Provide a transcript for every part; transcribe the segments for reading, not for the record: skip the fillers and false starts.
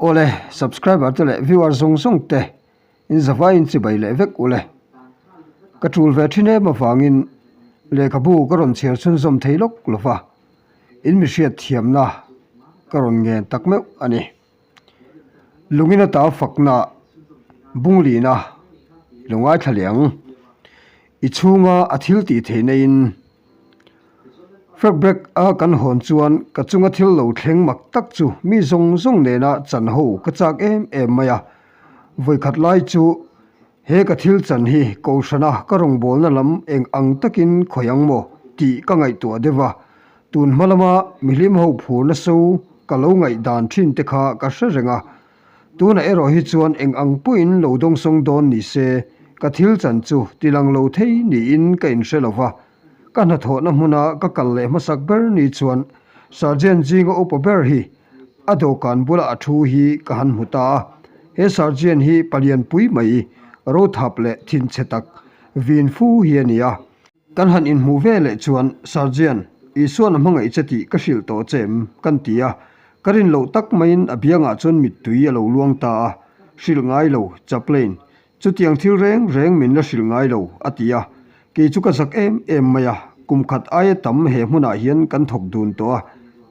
Awle, subscriber te leh viewer zawng zawng te in zavaiin chibai leh vek ule. Ka tul ve thin em avangin lehkhabu ka rawn chhiar chhunzawm thei lawk lo va, in mi hriat thiamna ka rawn ngen tak meuh a ni. Lungin ata fakna bunglina lo ngaithla leh ang. I chhunga a thil tih theih naiin Frekbrek a kan hawn chuan ka chunga thil lo thleng mak tak chu mi zawng zawng nena chan ho ka chak em em mai a. Vawikhat lai chu he ka thil chan hi Kohhrana ka rawngbawlna lam eng ang takin khawi ang maw tih ka ngaihtuah deuh a. Tun hma lama mihlim ho phurna so ka lo ngaihdan thin te kha ka hre reng a. Tunah erawh hi chuan eng ang pawhin lo dawngsawng dawn ni se ka thil chan chu tilang lo thei niin ka inhre lo va. Ka hnathawhna hmuna ka kal leh hmasak ber ni chuan Sergeant zinga upa ber hi a dawhkan bula a thu hi ka han hmu ta a. He Sergeant hi palian pui mai, rothap leh thinchhe tak vin fu hi a ni a. Kan han inhmuh ve leh chuan Sergeant, Isuan a hmangaih che tih ka hrilh tawh che em? kan ti a. Ka rin loh tak maiin a biangah chuan mittui a lo luang ta a. Hrilh ngai lo, Chaplain, Chutiang thil reng reng min la hrilh ngai lo, a ti a. Kei chu ka zak em em mai a, kum khat aia tam he hmunah hian kan thawk dun tawh a,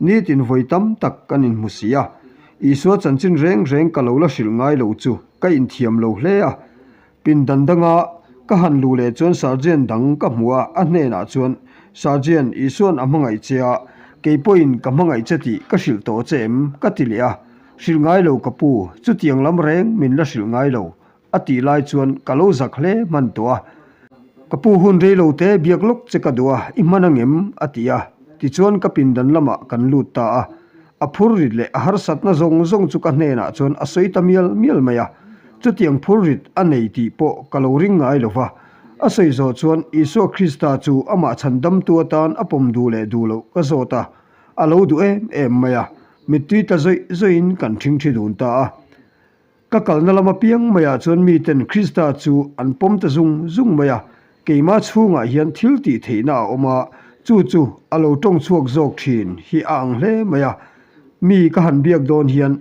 nitin vawi tam tak kan inhmu si a. Isua chanchin reng reng ka lo la hrilh ngai lo chu ka inthiam lo hle a. Pindan danga ka han luh leh chuan Sergeant dang ka hmu a, a hnenah chuan, Sergeant, Isua'n a hmangaih che a, kei pawhin ka hmangaih che tih ka hrilh tawh che em? ka ti leh a. Hrilh ngai lo ka pu, chutiang lam reng min la hrilh ngai lo, a tih lai chuan ka lo zak hle hman tawh a. Ka pu hun rei lo te biak lawk che ka duh a, i hman angem? a ti a. Tichuan ka pindan lamah kan lut ta a. A phur rit leh a harsatna zawng zawng chu ka hnenah chuan a sawi ta mial mial mai a. Chutiang phur rit a nei tih pawh ka lo ring ngai lo va. A sawi zawh chuan Isua Krista chu amah chhandamtu atan a pawm duh leh duh loh ka zawt a. A lo duh em em mai a. Mittui ta zawih zawihin kan ṭhingṭhi dun ta a. Ka kalna lam apiang maiah chuan miten Krista chu an pawm ta zung zung mai a, keimah chhungah hian thil tih theihna a awm a, chu chu a lo tawng chhuak zawk thin hi a ang hle mai a. Mi ka han biak dawn hian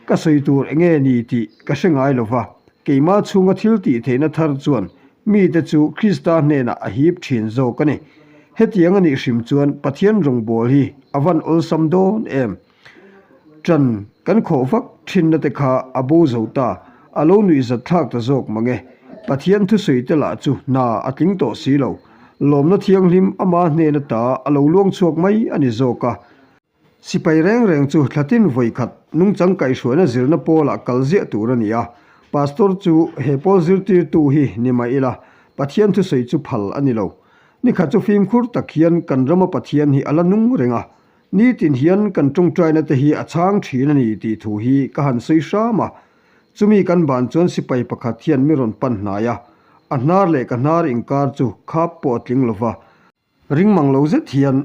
ka sawi tur eng nge ni tih ka hre ngai lo va, keimah chhunga thil tih theihna thar chuan mite chu Krista hnenah a hip thin zawk a ni. Hetiang a nih hrim chuan Pathian rawngbâwl hi a van awlsam dawn em? Ṭan kan khawh vak ṭhinna te kha a bo zo ta, a lo nuihzat thlak ta zawk mang e. Pathian thusawi te lah chu hna a tling tawh si lo. Lawmna thianghlim ama hnena ta a lo luang chhuak mai a ni zawk a. Sipai reng reng chu thlatin vawi khat nungchang kaihhruaina zirna pawlah kal ziah tur a ni a. Pastor chu he pawl zirtirtu hi ni mah ila, Pathian thusawi chu phal a ni lo. Nikhat chu fimkhur tak hian kan rama Pathian hi a la nung reng a. Nitin hian kan tawngtaina te hi a chhang thin a ni tih thu hi ka han sawi hram a. Chumi kan ban chuan sipai pakhat hian mi rawn pan hnai a, a hnar leh ka hnar inkar chu khap pawh a tling lo va. Ring mang lo zet hian,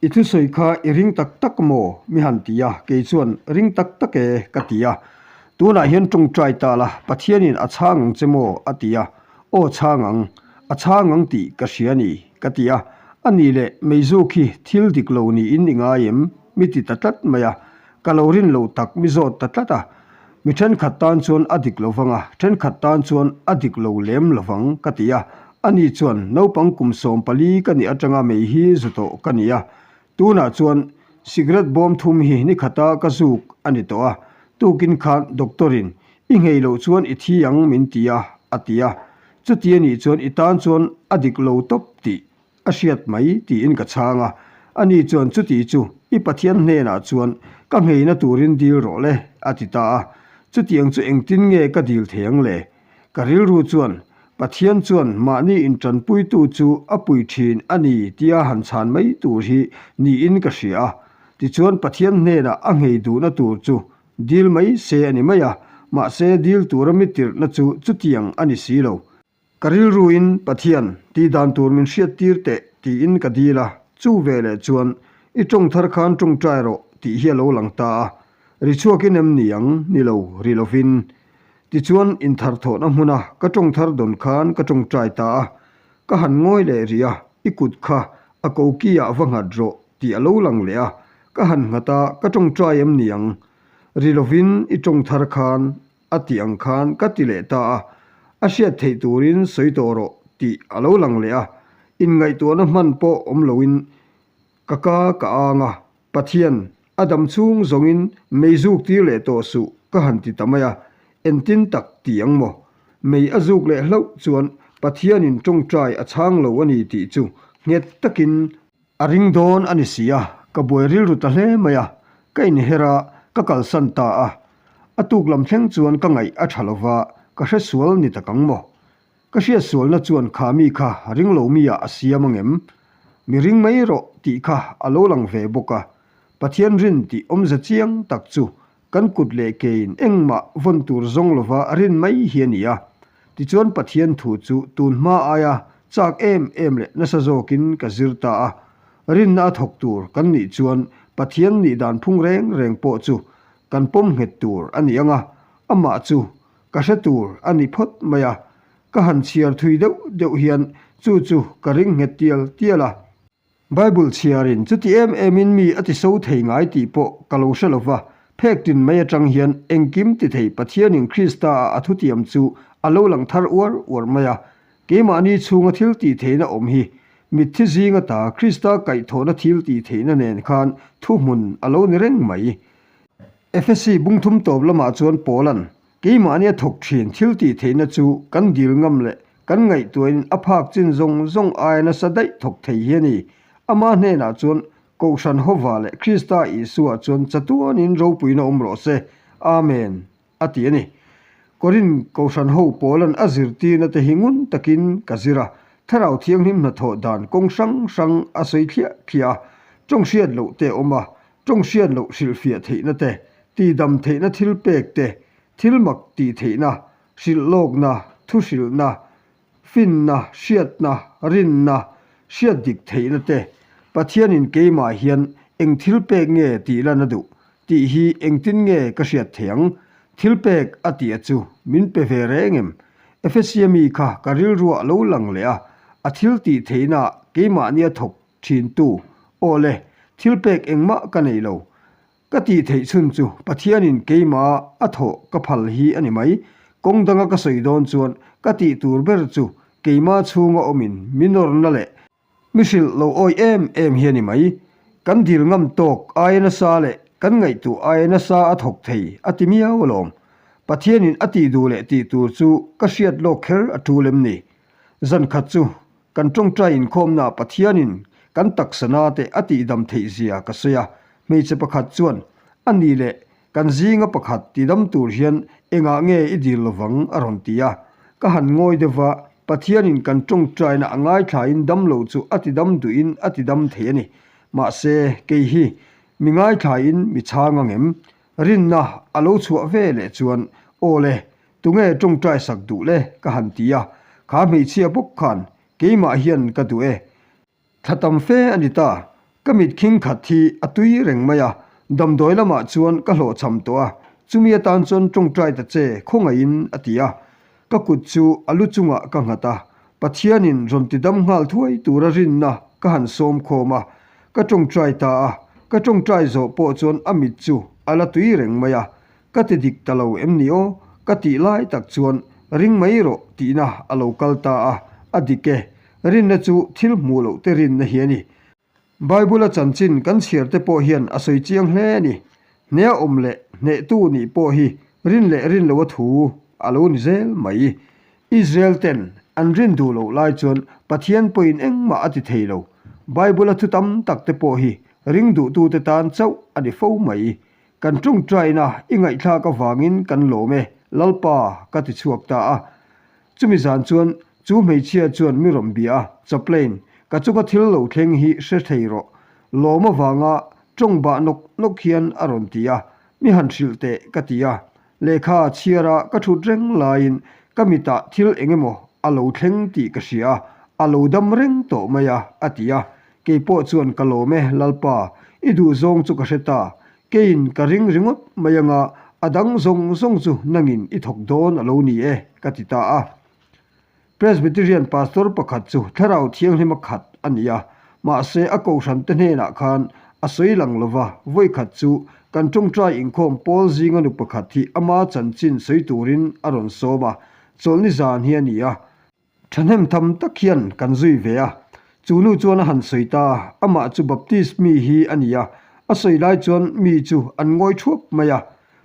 I thusawi kha i ring tak tak maw? mi han ti a, kei chuan, Ring tak tak e, ka ti a. Tunah hian tawngtai ta la, Pathianin a chhang ang che maw? a ti a. Aw chhang ang, a chhang ang tih ka hria a ni, ka ti a. A nih leh meizuk hi thil dik lo niin i ngai em? Mi ti ta tlat mai a, ka lo rin loh tak mi zawt ta tlat a. Mi thenkhat tan chuan a dik lo vang a, thenkhat tan chuan a dik lo lem lo vang, ka ti a. Ani chuan, Naupang kum 14 ka nih atanga mei hi zu tawh ka ni a. Tunah chuan cigarette bawm thum hi nikhata ka zuk a ni tawh a, tukin khan doctor-in I nghei loh chuan i thi ang min ti a, a ti a. Chuti a nih chuan i tan chuan a dik lo tawp tih a hriat mai tiin ka chhang a. Ani chuan chuti chu i Pathian hnenah chuan ka ngheina turin dil rawh le, a ti ta a. Chutiang chu engtin nge ka dil thei ang le? Ka rilru chuan Pathian chuan mahni intanpuitu chu a pui thin a ni tia han chhan mai tur hi niin ka hria a. Tichuan Pathian hnenah a nghei duhna tur chu Dil mai se a ni mai a, mahse dil tura mi tirhna chu chutiang a ni si lo. Ka rilruin, Pathian, tih dan tur min hriat tir teh, tiin ka dil a, chu veleh chuan, I tawng thar khan tawngtai rawh, tih hi a lo lang ta a. Ri chhuakin em ni ang? Ni lo, ri lovin. Tichuan, intharthawhna hmuna ka tawng thar dawn khan ka tawngtai ta a. Ka han ngawi leh rih a, I kut kha a koki ah va nghat rawh, tih a lo lang leh a. Ka han nghat a, ka tawngtai em ni ang? Ri lovin i tawng thar khan a tih ang khan ka ti leh ta a, a hriat theih turin sawi tawh rawh tih a lo lang leh a, inngaihtuahna hman pawh awm loin ka ka ka ang a, Pathian, a dam chhung zawngin mei zuk tir leh tawh suh ka han ti ta mai a, entin tak ti ang maw? Mei a zuk leh hlauh chuan Pathianin tawngtai a chhang lo a ni tih chu nghet takin A ring dawn a ni si a, ka buai rilru ta hle mai a, ka inher a, ka kalsan ta a. A tuk lam thleng chuan ka ngaih a tha lova, ka hre sual ni tak ang maw? Ka hriat sualna chuan kha mi kha ring lo mi ah a siam angem? Mi ring mai rawh tih kha a lo lang ve bawk a, Pathian rin tih awmze chiang tak chu Kan kut leh kein engmah vawn tur zawng lova rin mai hi a ni a. Tichuan Pathian thu chu tun hma aia chak em em leh nasa zawkin ka zir ta a. Rinna a thawk tur kan nih chuan Pathian nih dan phung reng reng pawh chu kan pawm nghet tur a ni ang a, amah chu ka hre tur a ni phawt mai a. Ka han chhiar thui deuh deuh hian chu chu ka ring nghet tial tial a. Bible chhiarin chuti em emin mi a ti so thei ngai tih pawh ka lo hre lo va, phek tin mai atang hian engkim ti thei Pathianin Krista ah a thutiam chu a lo lang thar uar uar mai a. Keimahni chhunga thil tih theihna awm hi mitthi zing ata Krista kaihthawhna thil tih theihna nen khan thuhmun a lo ni reng mai. Efesi bungthum tawp lamah chuan Paula'n Keimahnia thawk thin thil tih theihna chu kan dil ngam leh kan ngaihtuahin a phak chin zawng zawng aia nasa daih thawk thei hi a ni. Ama hnenah chuan Kohhran Hova leh Krista Isua chuan chatuanin ropuina awm rawh se. Amen, a ti a ni. Korin Kohhran ho Paula'n a zirtirna te hi ngun takin ka zir a, Thlarau Thianghlim hnathawh dan kawng hrang hrang a sawi thliah thliah a, tawng hriat loh te a awm a, tawng hriat loh hrilhfiah theihna te, Tihdam theihna thil pek te, thil mak tih theihna, hrilh lawkna, thu hrilhna, finna, hriatna, rinna, hriat dik theihna te, Pathianin keimah hian eng thil pek nge tih lan a duh tih hi engtin nge ka hriat theih ang? Thil pek a tih a chu min pe ve reng em? Efesia mi kha ka rilruah lo lang leh a, a thil tih theihnaah keimahnia thawk thintu, aw le, thil pek engmah ka nei lo, Ka tih theih chhun chu Pathianin keimah a thawh ka phal hi a ni mai. Kawng danga ka sawi dawn chuan ka tih tur ber chu keimah chhunga awmin mi nawrna leh mi hrilh lo awi em em hi a ni mai. Kan dil ngam tawk aia nasa leh kan ngaihtuah aia nasa a thawk thei a ti miau alawm. Pathianin a tih duh leh tih tur chu ka hriat lawk kher a tul em ni? Zan khat chu kan tawngtai inkhawmnaah Pathianin kan taksa te a tihdam theih zia ka sawi a, hmeichhe pakhat chuan, A ni leh, kan zinga pakhat tidam tur hian engah nge i dil lovang? a rawn ti a. Ka han ngawi deuh va, Pathianin kan tawngtaina a ngaithlain dam lo chu a tidam duhin a tidam thei a ni. Mahse, kei hi mi ngaithlain mi chhang angem? Rinna a lo chhuah ve leh chuan, Aw le, Tunge tawngtai sak duh le? ka han ti a, kha hmeichhia bawk khan keimah hian ka duh e. Thla tam fe a ni ta, ka mit khing khat hi a tui reng mai a, damdawi lamah chuan ka hlawhchham tawh a, chumi atan chuan tawngtai ta che khawngaihin a ti a. Ka kut chu a lu chungah ka nghat a, Pathianin rawn ti dam nghal thuai tura rinna ka han sawm khawm a, ka tawngtai ta a, ka tawngtai zawh pawh chuan a mit chu a la tui reng mai a, Ka ti dik ta lo em ni aw? Ka tih lai tak chuan ring mai rawh tihna a lo kal ta a, a dik e. Rinna chu thil hmuh loh te rinna hi a ni. Bible-a chanchin kan chhiar te pawh hian a sawi chiang hle a ni. Hneh a awm leh hnehtu nih pawh hi rin leh rin loh a thu a lo ni zel mai. Israel ten an rin duh loh lai chuan Pathian pawhin engmah a ti thei lo. Bible-a thu tam tak te pawh hi ring duhtute tan chauh a ni fo mai. Kan tawngtaina i ngaihthlak avangin kan lawm e, Lalpa, ka ti chhuak ta a. Chumi zan chuan chu hmeichhia chuan mi rawn bia a, Chaplain, ka chunga thil lo thleng hi hre thei rawh. Lawm avanga tawng bah nawk nawk hian a rawn ti a, mi han hrilh teh, ka ti a. Lehkha chhiara ka thut reng laiin ka mitah thil eng emaw a lo thleng tih ka hria a, a lo dam reng tawh mai a, a ti a. Kei pawh chuan ka lawm e, Lalpa, i duhzawng chu ka hre ta. Keiin ka ring ringawt mai anga a dang zawng zawng chu nangin i thawk dawn a lo ni e, ka ti ta a. Presbyterian pastor pakhat chu Thlarau Thianghlima khat a ni a, mahse a kohhrante hnenah khan a sawi lang lova, vawikhat chu Kan ṭawngṭai inkhawm pawl zinga nu pakhat hi ama chanchin sawi turin a rawn sawm a, chawlhni zan hi a ni a. Ṭhahnem tham tak hian kan zui ve a, chu nu chuan a han sawi ta a, amah chu Baptist mi hi a ni a, a sawi lai chuan mi chu an ngawi ṭhuap mai a,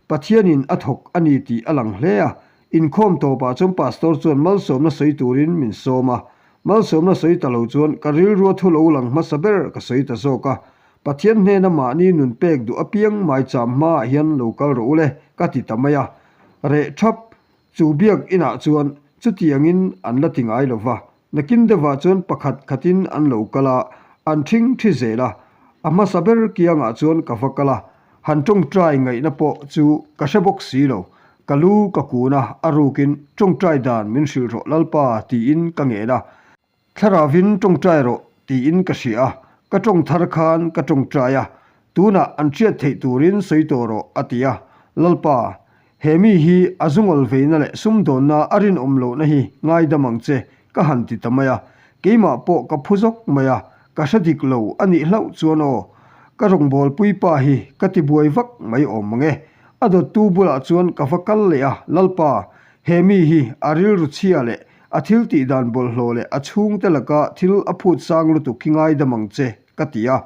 Pathianin a thawk a ni tih a lang hle a, inkhawm tawpah chuan Pastor chuan malsawmna sawi turin min sawm a, malsawmna sawi ta lo chuan ka rilrua thu lo lang hmasa ber ka sawi ta zawk a, Pathian hnena mahni nun pek duh apiang maicham hmaah hian lo kal rawh u le ka ti ta mai a, reh ṭhap Chu biak inah chuan chutiangin an la ti ngai lo va, nakin deuhah chuan pakhat khatin an lo kal a, an ṭhing ṭhi zel a. A hmasa ber kiangah chuan ka va kal a, han ṭawngṭai ngaihna pawh chu ka hre bawk si lo. Ka lu ka kun a, a rukin ṭawngṭai dan min hrilh rawh Lalpa tiin ka ngen a. Thlarauin ṭawngṭai rawh tiin ka hria a, ka ṭawng thar khan ka ṭawngṭai a, tunah an hriat theih turin sawi tawh rawh a ti a. Lalpa, he mi hi a zungawl veina leh sumdawnna a rinawm lohna hi ngaidam ang che ka han ti ta mai a, keimah pawh ka phu zawk mai a, ka hre dik lo a nih hlauh chuan aw, ka rawngbawlpui pa hi ka ti buai vak mai awm mang e. A dawttu bulah chuan ka va kal leh a, Lalpa, he mi hi a rilru chhia leh A thil tih dan bawlhhlawh leh a chhungte laka thil a phut sang lutuk hi ngaidam ang che, ka ti a.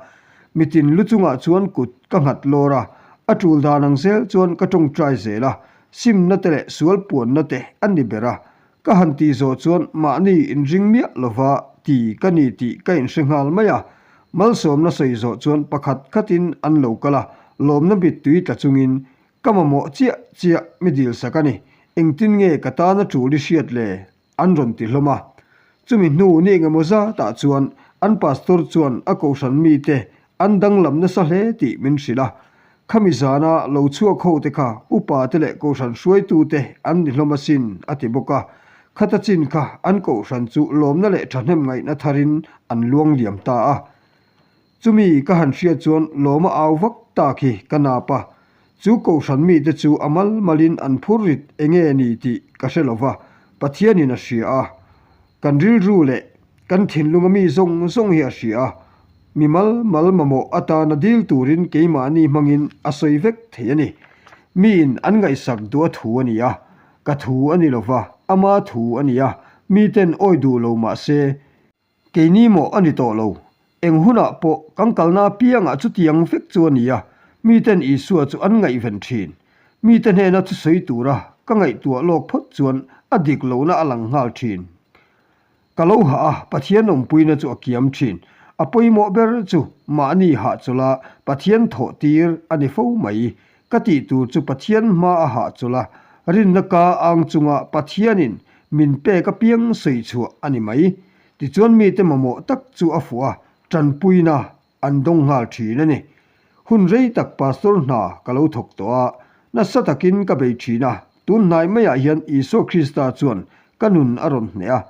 Mitin lu chungah chuan kut ka nghat lawr a, a tul dan ang zel chuan ka tawngtai zel a, simna te leh sual puanna te a ni ber a. Ka han tih zawh chuan mahni inring miah lova ti ka ni tih ka inhre nghal mai a. Malsawmna sawi zawh chuan pakhat khatin an lo kal a, lawmna mittui tla chungin Ka mamawh chiah chiah mi dil sak a ni. Engtin nge ka tana tul i hriat le? An rawn ti hlawm a. Chumi hnu ni engemaw zatah chuan an pastor chuan a kohhran mite an danglam nasa hle tih min hrilh a. Khami zana lo chhuak ho te kha upa te leh kohhran hruaitu te an ni hlawm asin a ti bawk a. Khata chin kha an kohhran chu lawmna leh thahnem ngaihna tharin an luang liam ta a. Chumi ka han hriat chuan lawma au vak tak hi ka nap a, chu kohhran mite chu a mal malin an phur rit enge ni tih ka hre lo va, Pathianin a hria a, kan rilru leh kan thinlunga mi zawng zawng hi a hria a, mi mal mal mamawh atana dil turin keimahni hmangin a sawi vek thei a ni. Miin an ngaihsak duh a thu a ni a, ka thu a ni lo va, ama thu a ni a, miten awi duh lo mah se, Keini maw a ni tawh lo. Eng hunah pawh kan kalna apiangah chutiang vek chu a ni a, miten Isua chu an ngaihven thin. Mite hnena thusawi tura ka ngaihtuah lawk phawt chuan a dik lohna a lang nghal thin. Ka lo hah a, Pathian awmpuina chu a kiam thin. A pawimawh ber chu mahni hahchawlha Pathian thawh tir a ni fo mai. Ka tih tur chu Pathian hma a hahchawlh a, rinna ka ang chunga Pathianin min pek apiang sawi chhuah a ni mai. Tichuan mite mamawh tak chu a fuh a, tanpuina an dawng nghal thin a ni. Hun rei tak pastor hna ka lo thawk tawh a, nasa takin ka bei thin a, tun hnai maiah hian Isua Krista chuan ka nun a rawn hneh a,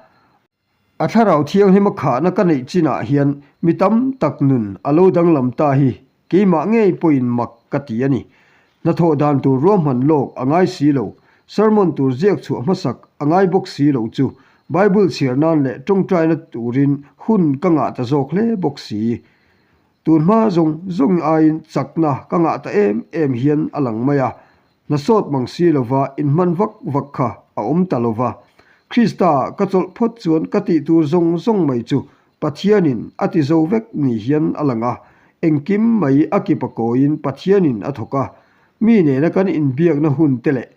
A thlarau thianghlim a khahna ka neih chinah hian mi tam tak nun a lo danglam ta hi keimah ngei pawhin mak ka ti a ni. Hnathawh dan tur ruahman lawk a ngai si lo, sermon tur ziak chhuah hmasak a ngai bawk si lo chu Bible chhiar nan leh tawngtaina turin hun ka ngah ta zawk hle bawk si. Tun hma zawng zawng aiin chakna ka ngah ta em em hian a lang mai a, Hna sawt mang si lova inhman vak vak kha a awm ta lova. Krista ka chawlh phawt chuan ka tih tur zawng zawng mai chu Pathianin a ti zo vek ni hian a lang a, engkim mai a kipa kawiin Pathianin a thawk a. Mi nena kan inbiakna hun te leh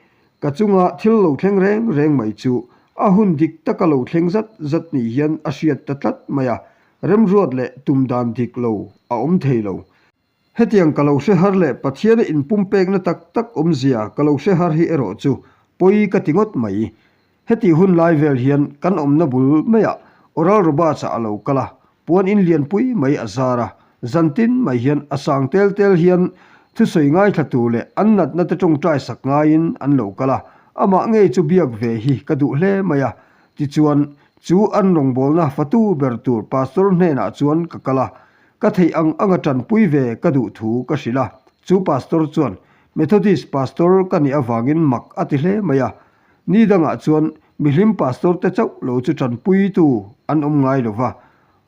ka chunga thil lo thleng reng reng mai chu a hun dik taka lo thleng zat zat ni hian a hriat ta tlat mai a, remruat leh tum dan dik lo a awm thei lo. Hetiang ka lo hre har leh Pathiana inpumpekna tak tak awmzia ka lo hre har hi erawh chu pawi ka ti ngawt mai. Heti hun lai vel hian kan awmna bul maiah Oral Roberts-a a lo kal a, puan in lianpui mai a zar a, zantin mai hian a sang tel tel hian thusawi ngaithla tur leh an natna te tawngtai sak ngaiin an lo kal a, amah ngei chu biak ve hi ka duh hle mai a. Tichuan, chu an rawngbawlna fatu ber tur Pastor hnenah chuan ka kal a, Ka theih ang anga tanpui ve ka duh thu ka hrilh a, chu pastor chuan Methodist pastor ka nih avangin mak a ti hle mai a. Ni dangah chuan mihlim pastor te chauh lo chu tanpuitu an awm ngai lo va.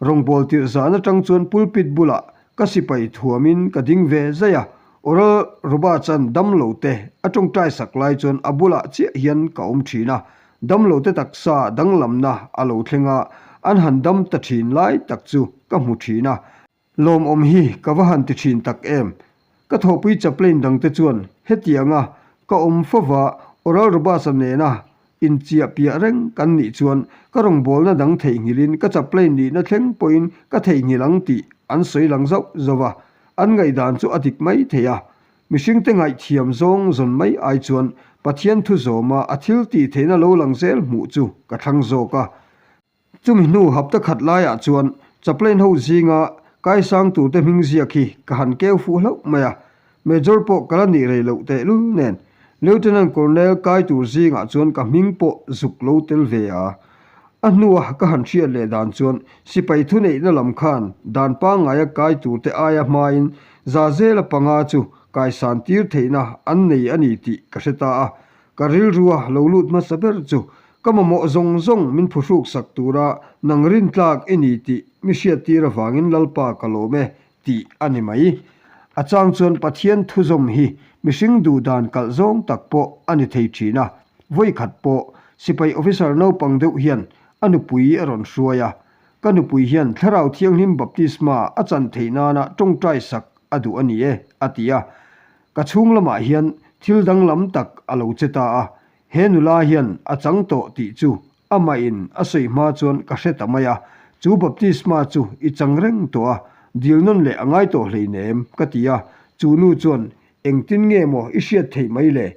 Rawngbâwl tirh zan atang chuan pulpit bulah ka sipai thuamin ka ding ve zai a. Oral Roberts-a'n damlote a tawngtai sak lai chuan a bulah chiah hian ka awm thin a, damlote taksa danglamna a lo thleng a, an han dam ta thin lai tak chu ka hmu thin a. Lawmawm hi ka va han ti thin tak em? Ka thawhpui chaplain dangte chuan hetianga ka awm fova Oral Roberts-a nena Inchiah piah reng kan nih chuan ka rawngbawlna dang theihnghilhin ka chaplain nihna thleng pawhin ka theihnghilh ang tih an sawi lang zauh zauh a, an ngaihdan chu a dik mai thei a. Mihringte ngaihthiam zawng zawn mai ai chuan Pathian thu zawma a thil tih theihna lo lang zel hmuh chu ka thlang zawk a. Chumi hnu hapta khat laiah chuan chaplain ho zinga kaisang turte hming ziak hi ka han keu fuh hlauh mai a, Major pawh ka la nih rei loh tehlul nen Lieutenant Colonel kai tur zingah chuan ka hming pawh zuk lo tel ve a. A hnua ka han hriat leh dan chuan sipai thuneihna lam khan dan pangngaia kai turte aia hmain za zela panga chu kaisan tir theihna an nei a ni tih ka hre ta a, ka rilrua lo lut hmasa ber chu Ka mamawh zawng zawng min phuhruk sak tura nang rintlak i ni tih mi hriattir avangin Lalpa ka lawm e tih a ni mai. A chang chuan Pathian thuzawm hi mihring duh dan kalh zawng tak pawh a ni thei thin a, vawikhat pawh sipai officer naupang deuh hian a nupui a rawn hruai a, ka nupui hian Thlarau Thianghlim baptisma a chan theih nana tawngtai sak a duh a ni e a ti a, ka chhung lamah hian thil danglam tak a lo che ta a, He nula hian a chang tawh tih chu amahin a sawi hma chuan ka hre ta mai a, chu baptisma chu i chang reng tawh a, dil nawn leh a ngai tawh hleinem ka ti a, chu nu chuan engtin nge maw i hriat theih mai le?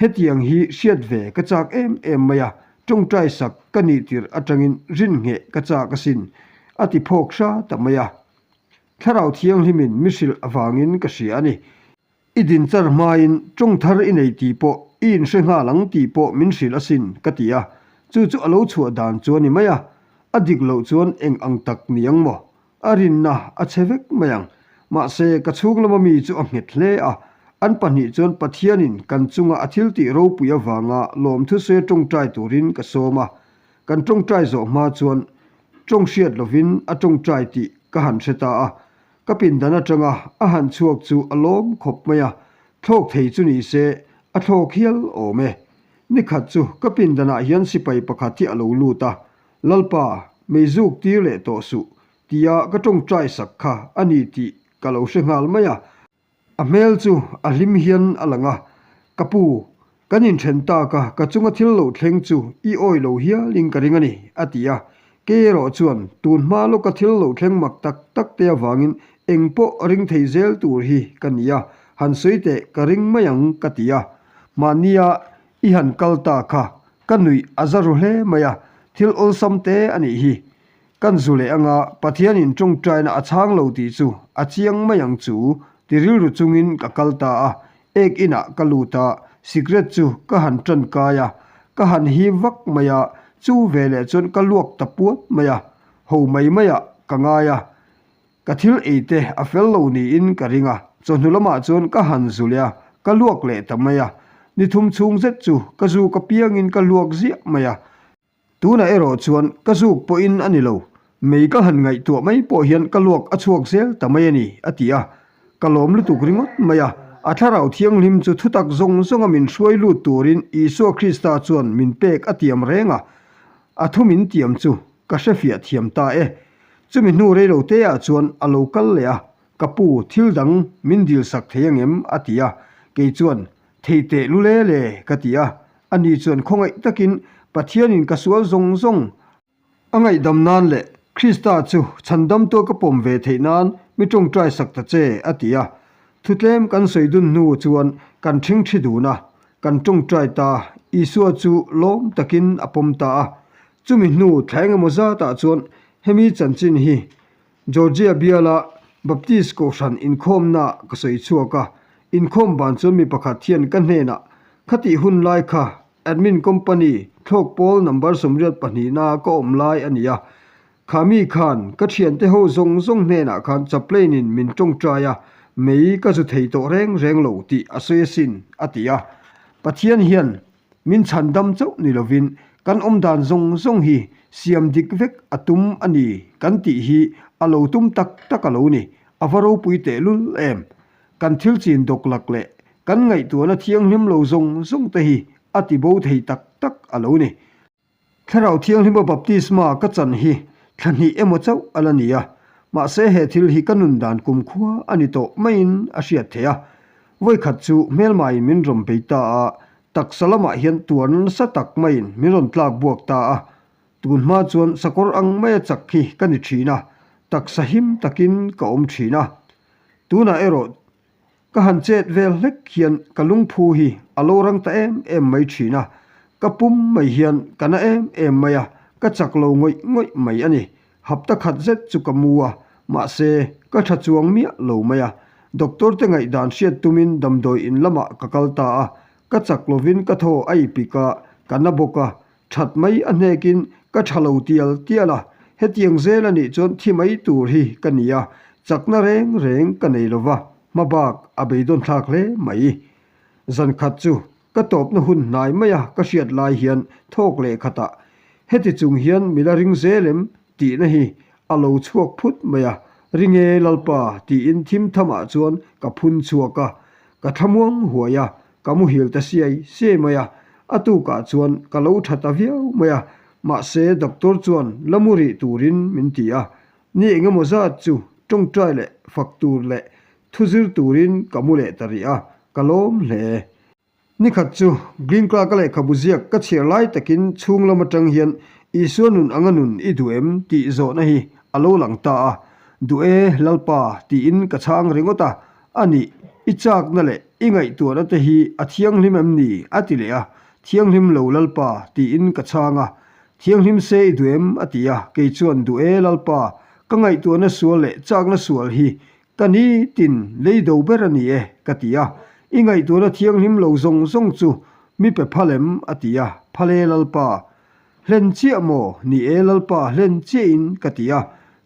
Hetiang hi hriat ve ka chak em em mai a, tawngtai sak ka nih tirh atangin rin ngheh ka chak asin a ti phawk hra ta mai a. Thlarau Thianghlimin mi hrilh avangin ka hria a ni. I din char hmain tawng thar i nei tih pawh i inhre nghal ang tih pawh min hrilh asin ka ti a, chu chu a lo chhuah dan chu a ni mai a, a dik loh chuan eng ang tak ni ang maw? A rinna a chhe vek mai ang. Mahse, ka chhung lama mi chu a nghet hle a, an pahnih chuan Pathianin kan chunga a thil tih ropui avanga lawmthusawia tawngtai turin ka sawm a, kan tawngtai zawh hma chuan tawng hriat lovin a tawngtai tih ka han hre ta a, Ka pindan atanga a han chhuak chu a lawm khawp mai a, thlawk thei chu ni se a thlawk hial awm e. Nikhat chu ka pindanah hian sipai pakhat hi a lo lut a, Lalpa, mei zuk tir leh tawh suh, tia ka tawngtai sak kha a ni tih ka lo hre nghal mai a. A hmel chu a hlim hian a lang a, Ka pu, kan inthen tak a, ka chunga thil lo thleng chu i awi lo hialin ka ring a ni, a ti a. Kei erawh chuan tun hma lawka thil lo thleng mak tak tak te avangin eng pawh ring thei zel tur hi ka ni a, han sawi teh ka ring mai ang ka ti a. Mahnia i han kal ta kha ka nuih a za ru hle mai a, thil awlsam te a nih hi. Kan zu leh anga Pathianin tawngtaina a chhang lo tih chu a chiang mai ang chu ti rilru chungin ka kal ta a, ek inah ka lut a, sikret chu ka han tan kai a, ka han him vak mai a, chu veleh chuan ka luak ta puat mai a, ho mai maiah ka ngai a, ka thil ei te a fel lo niin ka ring a, chawhnu lamah chuan ka han zu leh a, ka luak leh ta mai a, ni thum chhung zet chu ka zuk apiangin ka luak ziah mai a. Tunah erawh chuan ka zuk pawhin a ni lo, mei ka han ngaihtuah mai pawh hian ka luak a chhuak zel ta mai a ni, a ti a. Ka lawm lutuk ringawt mai a, a thlarau thianghlim chu thutak zawng zawnga min hruai lut turin Isua Krista chuan min pek a tiam reng a, a thu min tiam chu ka hrefiah thiam ta e. Chumi hnu reilo teah chuan a lo kal leh a, Ka pu, thil dang min dil sak thei angem? a ti a, kei chuan, Thei teh lu le le, ka ti a. Ani chuan khawngaih takin Pathianin ka sual zawng zawng a ngaihdam nan leh Krista chu chhandamtua ka pawm ve theih nan mi tawngtai sak ta che, a ti a. Thutlem kan sawi dun hnu chuan kan ṭhingṭhi dun a, kan tawngtai ta, Isua chu lawm takin a pawm ta a. Chumi hnu thla engemaw zatah chuan hemi chanchin hi Georgia biala Baptist Kohhran inkhawmnaah ka sawi chhuak a, inkhawm ban chuan mi pakhat hian ka hnenah, Khatih hun lai kha Admin Company thlawk pawl number 82 na ka awm lai a ni a, kha mi khan ka thiante ho zawng zawng hnenah khan chaplain in min tawngtai a, mei ka zu thei tawh reng reng lo tih a sawi asin, a ti a. Pathian hian Min chhandam chauh ni lovin kan awmdan zawng zawng hi siam dik vek a tum a ni kan tih hi a lo tum tak tak a lo ni. A va ropui tehlul em? Kan thil chin dawklak leh kan ngaihtuahna thianghlim lo zawng zawng te hi a tibo thei tak tak a lo ni. Thlarau Thianghlima baptisma ka chan hi thla hnih emaw chauh a la ni a, mahse he thil hi ka nun dan kumkhua a ni tawh maiin a hriat theih a. Vawikhat chu hmelmaiin min rawn bei ta a, taksa lamah hian tuarna nasa tak maiin min rawn tlak buak ta a. Tun hma chuan sakawr ang maia chak hi ka ni thin a, taksa him takin ka awm thin a. Tunah erawh Ka han chet vel hlek hian ka lungphu hi a lo rang ta em em mai thin a, ka pum mai hian ka na em em mai a, ka chak lo ngawih ngawih mai a ni. Hapta khat zet chu ka mu a, mahse ka tha chuang miah lo mai a. Doctor te ngaihdan hriat tumin damdawi in lamah ka kal ta a, ka chak lovin ka thaw a ipik a, ka na bawk a, That mai a hnekin ka tha lo tial tial a, hetiang zel a nih chuan thi mai tur hi ka ni a, chakna reng reng ka nei lo va, hma bak a beidawn thlak hle mai. Zan khat chu ka tawpna hun hnai mai a ka hriat lai hian thawk leh khatah heti chung hian mi la ring zel em tihna hi a lo chhuak phut mai a, Ring e Lalpa tiin thim thamah chuan ka phun chhuak a, ka thlamuang huai a, Ka muhil ta siai siai mai a, a tukah chuan ka lo tha ta viau mai a, mahse doctor chuan la mu rih turin min ti a, ni engemaw zat chu tawngtai leh fak tur leh thu zir turin ka mu leh ta rih a, ka lawm hle. Nikhat chu Green Clark-a lehkhabu ziak ka chhiar lai takin chhung lam atang hian Isua nun anga nun i duh em tih zawhna hi a lo lang ta a, Duh e Lalpa tiin ka chhang ringawt a, A nih, i châkna leh i ngaihtuahna te hi a thianghlim em ni? a ti leh a. Thianghlim lo Lalpa, tiin ka chhang a. Thianghlim se i duh em? a ti a. Kei chuan, Duh e Lalpa, ka ngaihtuahna sual leh châkna sual hi ka ni tin lei do ber a ni e, ka ti a. I ngaihtuahna thianghlim lo zawng zawng chu mi pe phal em? a ti a. Phal e Lalpa, Hlen chiah maw? Ni e Lalpa, hlen chiahin ka ti a.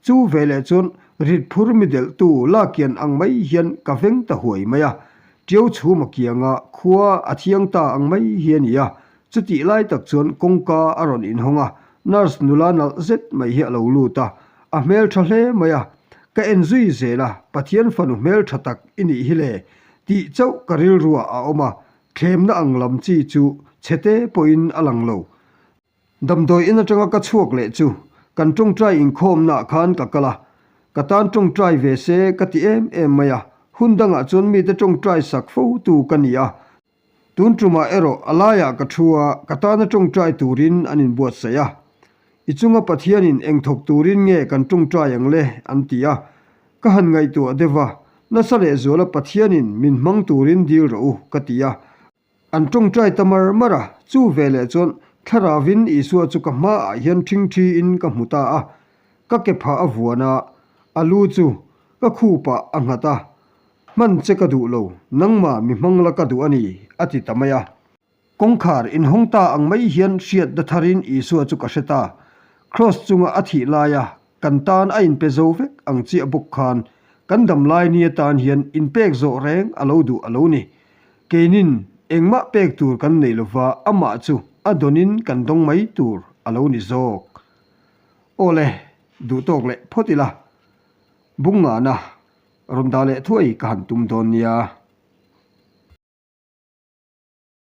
Chu veleh chuan rit phur mi delhtu lakian ang mai hian ka veng ta huai mai a. Ṭiau chhum a kiang a, khua a thiang ta ang mai hi a ni a. Chutih lai tak chuan kawngka a rawn inhawng a, nurse nula nalh zet mai hi a lo lut a. A hmelṭha hle mai a. Ka en zui zel a, Pathian fanu hmelṭha tak i nih hi le tih chauh ka rilruah a awm a. Thlemna ang lam chi chu chhete pawhin a lang lo. Damdawi in atanga ka chhuak leh chu kan tawngtai inkhawmnaah khan ka kal a, ka tan tawngtai ve se ka ti em em mai a, hun dangah chuan mite tawngtai sak fo tu ka ni a, tun tumah erawh a laiah ka thu a, ka tana tawngtai turin an inbuatsaih a. I chunga Pathianin eng thawk turin nge kan tawngtai ang le? an ti a, ka han ngaihtuah deuh a, nasa lehzuala Pathianin min hmang turin dil rawh u ka ti a. An tawngtai ta mar mar a, chu veleh chuan Thlaravin Isua chu ka hmaah hian ṭhingṭhiin ka hmu ta a, ka ke phah a vuan a, a lu chu ka khupah a nghat a, Hman che ka duh lo, nangmah mi hmang la ka duh a ni, a ti ta mai a. Kawngkhar inhawng ta ang mai hian hriatna tharin Isua chu ka hre ta. Kraws chunga a thih laia kan tan a inpe zo vek ang chiah bawk khan kan damlai ni atan hian inpek zawh reng a lo duh a lo ni. Keinin engmah pek tur kan nei lova amah chu a dawnin kan dawng mai tur a lo ni zawk. Aw le, duh tawk leh phawt ila. Bungngahna rawn dah leh thuai ka han tum dawn nia.